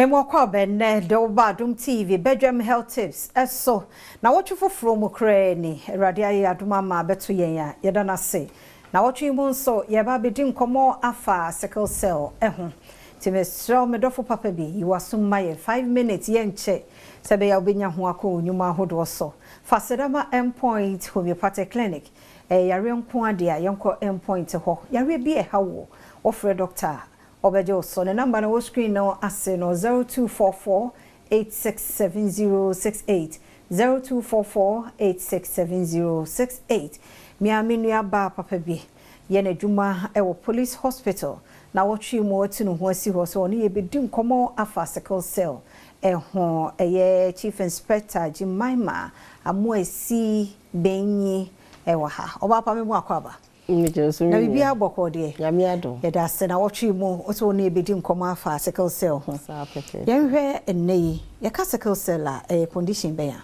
Mema wo akwaaba nnɛ de wo ba Adom TV Bedwam Health Tips so. Nawɔtwe foforɔ mu koraa ni, Awurade ayɛ adom ama abɛto yɛn a, yɛda no ase. Nawɔtwe yi mu nso, yɛreba abɛdi nkɔmmɔ afa sickle cell ho. Nti mesrɛ wo me dɔfo papa bi, yi w'asom ma yɛn 5 minutes, yɛnkyɛ, sɛ ɛbɛyɛ a wobɛnya ho akɔ wo nnwuma ahodoɔ so. Fa aseda ma Endpoint Homeopathic Clinic. Ɛyɛ yareɛ nko ara deɛ a, yɛnkɔ Endpoint hɔ. Yareɛ bi a ɛha woɔ, wofrɛ dɔkta a, Ɔbɛgye wo so. Ne number no wɔ screen no ase no, 0244 867068, 0244 867068. Me ara me nua baa papa bi yɛ n'adwuma wɔ Police Hospital na wɔtwee mu atu ne ho asi hɔ sɛ ɔne yɛn bɛdi nkɔmmɔ afa sickle cell ho. Ɛyɛ Chief Inspector Jemima Amoasi Benyi wɔ ha. Ɔbaa pa me mu akwaaba. Megye so Na biribiara bɔkɔɔ deɛ? Nyame adom. Yɛda ase. Nawɔtwe yi mu, wo sɛ wo ne yɛn bɛdi nkɔmmɔ afa sickle cell ho. Saa pɛpɛɛpɛ. Yɛnhwɛ ɛnnɛ yi, yɛka sickle cell a, ɛyɛ condition bɛn a?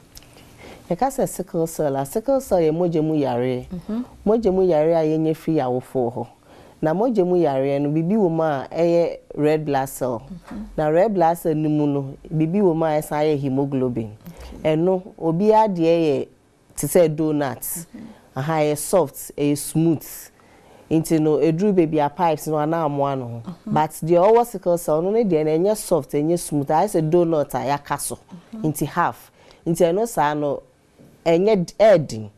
Yɛka sɛ sickle cell a, sickle cell yɛ mogya mu yareɛ. Mogya mu yareɛ a yɛnya firi yɛn awofoɔ hɔ. Na mogya mu yareɛ no, biribi wɔ mu a ɛyɛ red blood cell. Na red blood cell no mu no, biribi wɔ mu a ɛsan yɛ hemoglobin. Ɛno, obiara deɛ yɛ te sɛ donut. Aha, ɛyɛ soft, ɛyɛ smooth. Nti no, ɛduru baabi a pipes no anaa amoa no ho. But deɛ ɔwɔ sickle cell no ne deɛ no ɛnyɛ soft, ɛnyɛ smooth, ayɛ sɛ donut a yɛaka so. Nti half. Nti ɛno saa no, ɛnyɛ ɛɛden.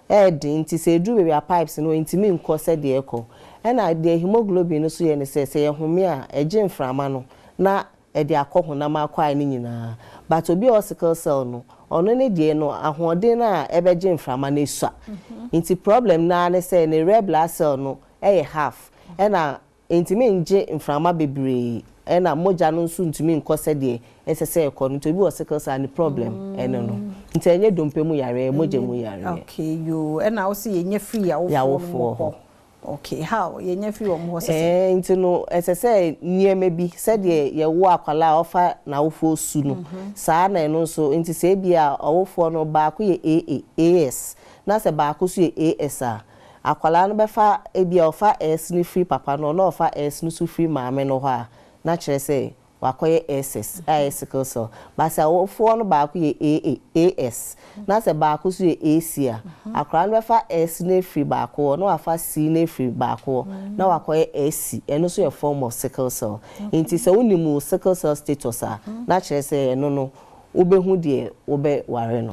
Ɛɛden nti sɛ ɛduru baabi a pipes no ɛntumi nkɔ sɛdeɛ ɛkɔ. Ɛna deɛ hemoglobin no nso yɛ ne sɛ, sɛ yɛhome a, ɛgye mframa no na ɛde akɔ honam akwae no nyinaa. But obi a ɔwɔ sickle cell no, ɔno ne deɛ no, ahoɔden no a ɛbɛgye mframa no esua. Nti problem no ara ne sɛ ne red blood cell no yɛ half, ɛna ɛntumi ngye mframa bebree, ɛna mogya no nso ntumi nkɔ sɛdeɛ ɛsɛ sɛ ɛkɔ no. Nti obi wɔ sickle cell a ne problem ɛno no. Nti ɛnyɛ dompe mu yareɛ, ɛyɛ mogya mu yareɛ. Okay yoo, ɛna wose yɛnya firi yawofoɔ no mu hɔ. Okay, how? Yɛnya firi wɔn hɔ sɛ sɛn? Ɛɛ, nti no, ɛsɛ sɛ nneɛma bi, sɛdeɛ yɛwo akwadaa a ɔfa n'awofoɔ su no, saa ara na ɛno nso, nti sɛ ebia ɔwofoɔ no baako yɛ AA, AS, na sɛ baako nso yɛ AS a, akwadaa no bɛfa, ebia ɔfa S no firi papa no hɔ na ɔfa S no nso firi maame no hɔ a, na kyerɛ sɛ wakɔyɛ SS a ɛyɛ sickle cell. But sɛ awofoɔ no baako yɛ AA, AS, na sɛ baako nso yɛ AC a, akwadaa no bɛfa S no afiri baako hɔ na wafa C no afiri baako hɔ na wakɔyɛ SC. Ɛno nso yɛ form of sickle cell. Nti sɛ wonim wo sickle cell status a, na kyerɛ sɛ ɛno no wobɛhu deɛ wobɛware no.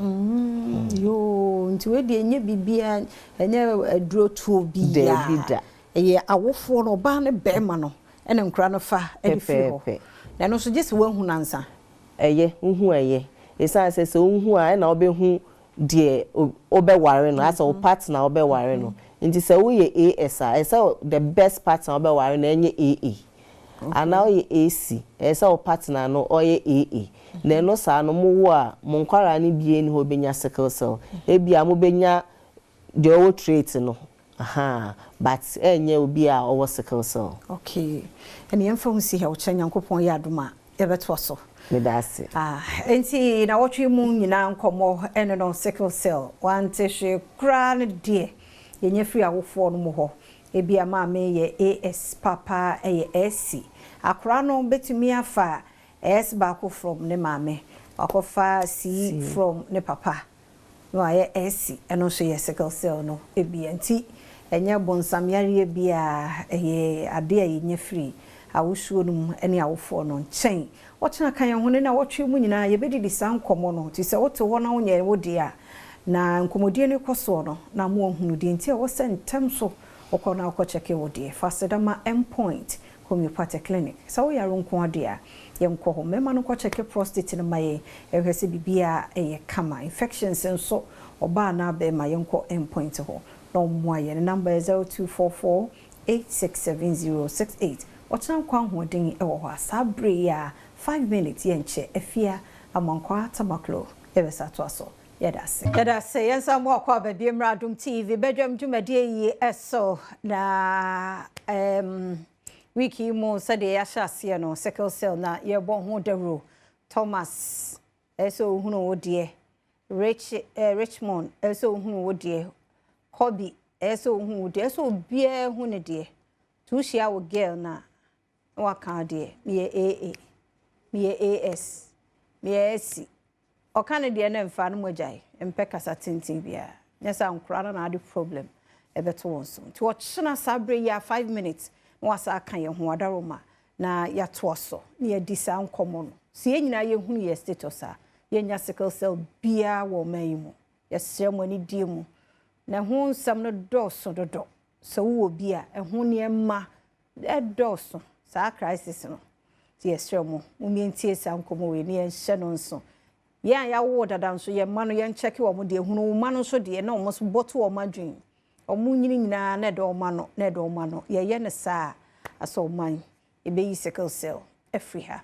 Yoo, nti wei deɛ ɛnyɛ biribiara, ɛnyɛ aduro tuo biara. Daabi da. Ɛyɛ awofoɔ no, ɔbaa ne barima no Ɛna nkura no fa de firi hɔ. Pɛpɛɛpɛ. Na ɛno nso gye sɛ woahu no ansa. Ɛyɛ, wohu a ɛyɛ. Ɛsiane sɛ sɛ wohu a ɛna wobɛhu deɛ wobɛware no, asɛ wo partner a wobɛware no. Nti sɛ woyɛ AS a, ɛsɛ sɛ the best partner a wobɛware no ɛnyɛ AA. Anaa woyɛ AC, ɛsɛ sɛ wo partner no ɔyɛ AA. Na ɛno saa no mowo a, mo nkwadaa no biara nni hɔ a ɔbɛnya sickle cell. Ebia mobɛnya deɛ ɔwɔ trait no ahaa but ɛnyɛ obi a ɔwɔ sickle cell. Okay ɛne yɛmfa wo nsi ha ɔkyena Nyankopɔn yɛ adom a yɛbɛtoa so. Meda ase. Ah enti nawɔtwe mu nyinaa nkɔmmɔ ɛne no sickle cell wante hwee koraa no deɛ yɛnya firi awofoɔ no mu hɔ ebia maame yɛ AS papa yɛ SC akora no bɛtumi afa S baako from ne maame wakɔfa C from ne papa na wayɛ SC, ɛno nso yɛ sickle cell no bi. Ɛnti ɛnyɛ bonsam yareɛ biara, ɛyɛ adeɛ a yɛnya firi awosuo no mu ne awofoɔ no nkyɛn. Ɔkyena ka yɛn ho ne nawɔtwe mu nyinaa yɛbɛdidi saa nkɔmmɔ no. Nti sɛ wote hɔ na wonyɛɛ wo deɛ a, na nkɔmmɔdie no rekɔ soɔ no na ama woahunu deɛ nti a ɛwɔ sɛ ntɛm so wokɔ na wokɔ kyɛke wo deɛ. Fa aseda ma Mpoint Homeopathic Clinic. Sɛ wo yare nko ara deɛ a, yɛnkɔ hɔ. Mmarima no nkɔ kyɛke prostate no ma yɛn, nhwɛ sɛ biribiara yɛ kama. Infections nso, ɔbaa anaa barima, yɛnkɔ Endpoint hɔ na wɔmmoa yɛn. Ne number yɛ 0244 867068. Ɔkyena nkwa ahoɔden wɔ hɔ a, saa berɛ yi ara, 5 minutes yɛnkyɛ, Afia Amankwaa Tamaklo yɛbɛsa atoa so. Yɛda ase. Yɛda ase. Yɛnsan mu akɔ aba bio mmra Adom TV badwam dwumadie yi so na week yi mu sɛdeɛ yɛahyɛ aseɛ no sickle cell na yɛbɔ ho dawuro. Thomas ɛsɛ ohunu wo deɛ. Rich Richmond ɛsɛ ohunu wo deɛ. Kobe ɛsɛ ohunu wo deɛ. Ɛsɛ obiara hu ne deɛ. Tu hyia wo girl na waka deɛ meyɛ AA. Meyɛ AS, meyɛ SC. Ɔka ne deɛ ne mfa no mo agyae, mpɛ kasa tenten biara. Nyɛ sɛ nkora no na ade problem ɛbɛto wɔn so. Nti ɔkyena saa berɛ yi a 5 minutes na wasa aka yɛn ho adaroma na yɛatoa so na yɛdi saa nkɔmmɔ no. Sɛ yɛn nyinaa yɛhunu yɛ status a, yɛnya sickle cell biara wɔ ɔman yi mu. Yɛsrɛ mo ani die mu. Na ɛho nsɛm no dɔɔso dodo. Sɛ wowɔ bi a, ɛho nneɛma ɛdɔɔso saa crisis no. Nti yɛsrɛ mo, mommie saa nkɔmmɔ wei na yɛnhyɛ no nso. Yɛn a yɛawo dada nso, yɛn mma no, yɛnkyɛke wɔn deɛ, hunu wɔn mma no nso deɛ na wɔn nso bɔto wɔn adwene. Wɔn nyini nyinaa na ɛdɔ wɔn ano, na ɛdɔ wɔn ano. Yɛyɛ no saa asɛ ɔman ɛbɛyi sickle cell afiri ha.